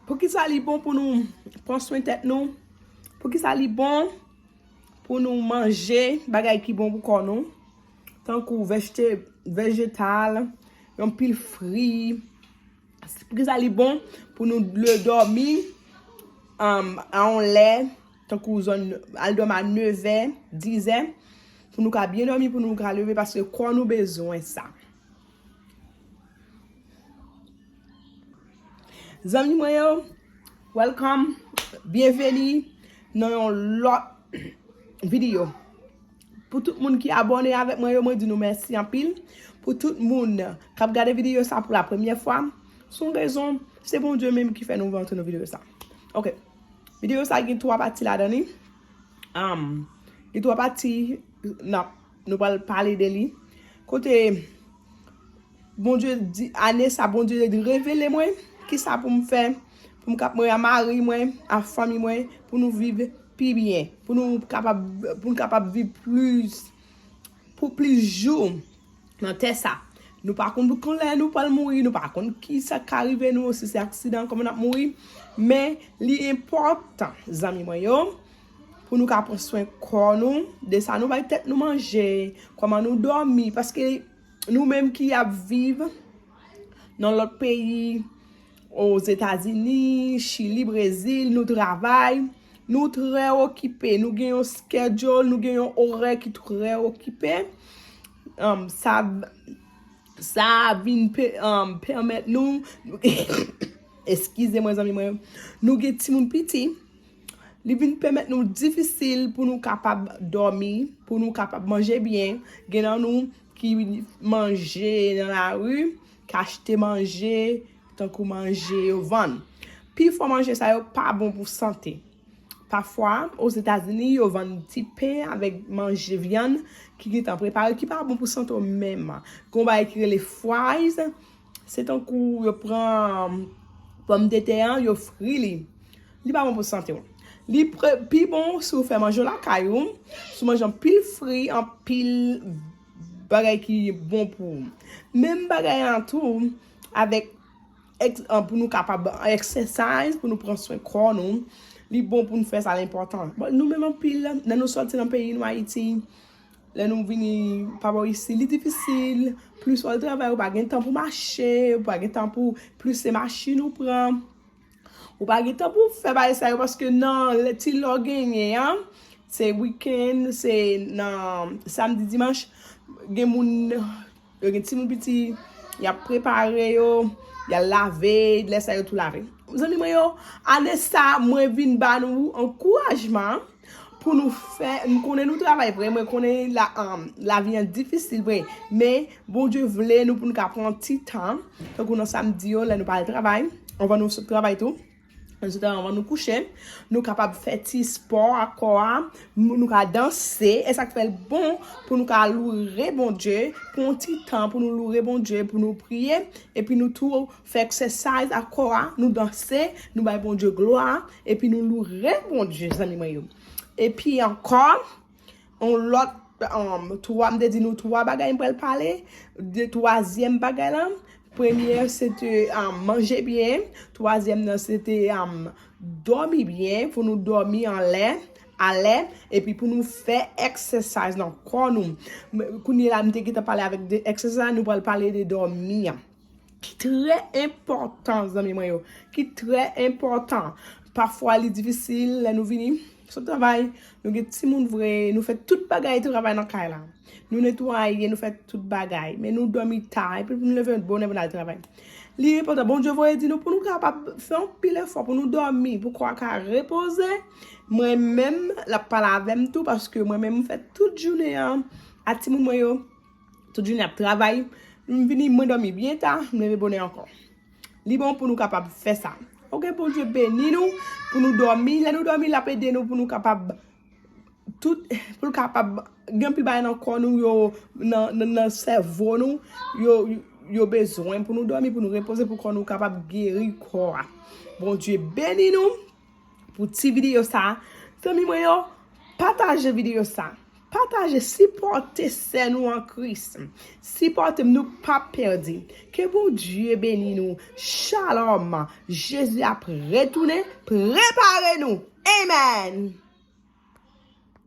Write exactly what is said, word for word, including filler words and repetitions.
Poukisa li bon pou nou pran swen tèt nou? Poukisa li bon pou nou manje bagay ki bon pou kò nou? Tankou vejte, vejetal, yon pil fri. Poukisa li bon pou nou le dòmi um, a yon lè, tankou zòn al dòmi a nevè, dizè, pou nou ka byen dòmi, pou nou ka leve, paske kò nou bezwen sa. Zanmi mwen yo, welcome, byenveni nan yon lòt videyo. Pou tout moun ki abòne avèk mwen yo, mwen di nou mèsi anpil. Pou tout moun k ap gade videyo sa pou la premyè fwa, se yon rezon, se Bondye menm ki fè nou antre nan videyo sa. Ok, videyo sa gen twa pati ladan li. Um, gen twa pati, n ap, nou pral pale de li. Kote Bondye di, ane sa, Bondye revele mwen kisa pou m fè, pou m kap mwen a mari mwen, a fanmi mwen, pou nou viv pi byen, pou nou kapab, pou nou kapab viv plis, pou plis jou nan tè sa. Nou pa konn pou kon lè nou pral mouri, nou pa konn kisa ka rive nou, si se aksidan, kòman n ap mouri. Men li enpòtan, zanmi mwen yo, pou nou ka pran swen kò nou, de sa nou bay tèt nou manje, kòman nou dòmi, paske nou menm ki ap viv nan lòt peyi, Ozetazini, Chili, Brezil, nou travay, nou trè okipe, nou gen yon schedule, nou gen yon orè ki trè okipe. Um, sa, sa vin pe, um, pèmèt nou, eskize mwen zanmi mwen, nou gen timoun piti, li vin pèmèt nou difisil pou nou kapab dòmi, pou nou kapab manje byen. Gen nan nou ki manje nan lari, ki achte manje, tankou manje yo vann. Pifò manje sa yo pa bon pou sante. Pafwa, Ozetazini, yo vann ti pen avèk manje vyann ki gentan prepare, ki pa bon pou sante w menm. Gen yon bagay ki rele fries, se tankou yo pran pòmdetè an, yo fri li. Li pa bon pou sante w. Li pre, pi bon si w fè manje w lakay ou, si w manje anpil fri, anpil bagay ki bon pou ou. Menm bagay an tou, avèk ex, an, pou nou kapab exercise, pou nou pran swen kò nou, li bon pou nou fè sa, li enpòtan. Bon, nou menm anpil, lè nou sòti nan peyi nou, Ayiti, lè nou vini pa bò isi, li difisil. Plis w al travay, ou pa gen tan pou mache, ou pa gen tan pou, plis se machin ou pran. Ou pa gen tan pou fè bagay sa yo, paske nan lè ti lè w genyen an, se wikenn, se nan samdi, dimanch, gen moun, yo gen timoun piti, y ap prepare yo, y al lave, lè sa yo tou lave. Zanmi mwen yo, ane sa, mwen vin ba nou ankourajman pou nou fè, m konnen nou travay vre, mwen konnen la, um, lavi an difisil vre, men Bondye vle nou pou nou ka pran ti tan, tankou nan samdi yo, lè nou pa al travay, anvan nou sot travay tou, anvan nou kouche, nou kapab fè ti spò ak kò a, nou, nou ka danse, e sa k fè l bon pou nou ka loure Bondye, pran ti tan pou nou loure Bondye, pou nou priye, epi nou tou fè exercise ak kò a, nou danse, nou bay Bondye glwa, epi nou loure Bondye, zanmi mwen yo. Epi ankò, yon lòt, um, twa, m te di nou twa bagay m pral pale, de twazyèm bagay la. Premye, se te, um, manje byen. Twazyèm nan, se te, um, dòmi byen, pou nou dòmi anlè, alè, epi pou nou fè exercise nan kò nou. M, kounye la, m te gentan pale avèk de exercise la, nou pral pale de dòmi an. Ki trè enpòtan, zanmi mwen yo. Ki trè enpòtan. Pafwa, li difisil lè nou vini sot travay. Nou gen timoun vre, nou fè tout bagay travay nan kay la. Nou netwaye, nou fè tout bagay. Men nou dòmi ta, epi pou nou leve bonè pou n al travay. Li enpòtan, Bondye voye di nou pou nou kapab fè anpil efò, pou nou dòmi, pou kò a ka repoze. Mwen menm, l ap pale avè m tou, paske mwen menm, m fè tout jounen an ak timoun mwen yo. Tout jounen ap travay, m vini, mwen dòmi byen ta, m leve bonè ankò. Li bon pou nou kapab fè sa. Ok, Bondye beni nou pou nou dòmi. Lè nou dòmi, l ap ede nou pou nou kapab tout, pou l kapab gen anpil bagay nan kò nou yo, nan, nan, nan sèvo nou, yo, yo bezwen pou nou dòmi, pou nou repoze, pou kò nou kapab geri kò a. Bondye beni nou pou ti videyo sa. Zanmi mwen yo, pataje videyo sa. Pataje, sipòte sè nou an Kris. Sipòte m, nou p ap pèdi. Ke Bondye beni nou. Shalom. Jezi ap retounen. Prepare nou. Amen.